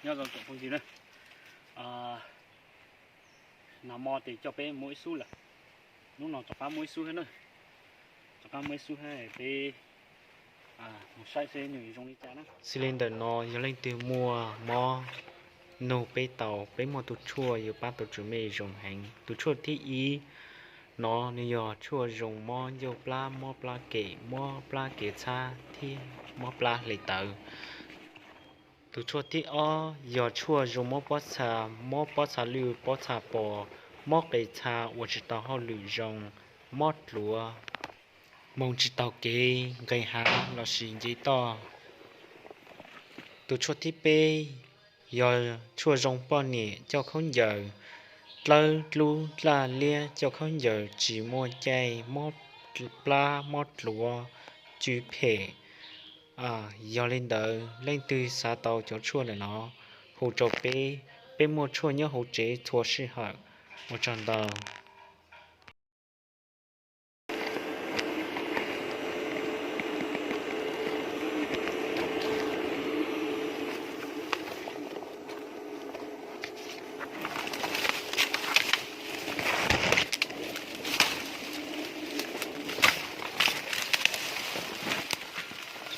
Nyob zoo tsoom phooj ywg na, nag hmo ces coj peb muaj ib xub lawm, hnub no rov qab muaj ib xub thiab na, rov qab muaj ib xub thiab peb mus saib seb nws zoo li cas na. Xws li ntawm no yog leej twg muaj mob nug peb tau, peb muaj tus tshuaj yuav pab tau tsev me zoo heev. Tus tshuaj thib ib no nws yog tshuaj zoo mob ncauj plab, mob plab kem, mob plab kev txhab thiab mob plab hle tawv. Tus tshuaj thib ob yog tshuaj zoo mob pob txha, mob pob txha lwj, pob txha pos, mob qe txha, ua tsis tau hauj lwm zoo, mob dluav, moo tsis taug kev, nqes hav lossis nce toj. Tus tshuaj thib peb yog tshuaj zoo poj niam coj khaub ncaws, dlawb dlub dlaj liab coj khaub ncaws tsis muaj caij, mob plab mob dluav, tsw phem. Yog li ntawd leej twg xav tau cov tshuaj ntawm no hu rau peb, peb muaj tshuaj nyob hauv tsev txhua sij hawm. Ua tsaug ntau.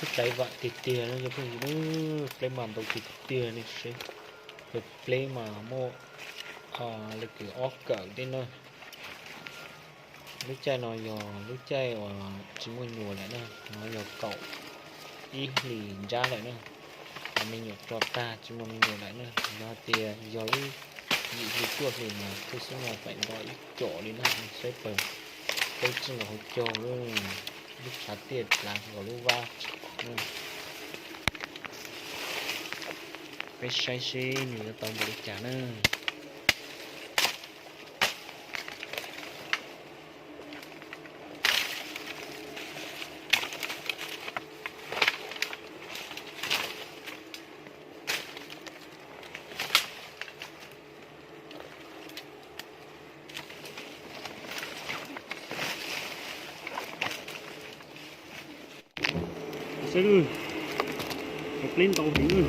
Sib pleb vam tiag tiag no, peb mas ntau tiag tiag ne seb. Peb mas muaj li kws ob kawm tej na. Lub caij no yog lub caij uas tsis muaj nyuam lawm na, no yog kaum ib hlis nrab lawm na. Me nyuam tso tag tsis muaj me nyuam lawm na, yog tias yog lub yim hli cuaj hli mas thiaj xub no pem nto ib com li na, saib pawg peb txij nkaus hauv caug lub tshav tiaj dlav nkaus lub vab. Peb saib seb nws yuav tau npaum li cas na. Saib, pleb ntau heev.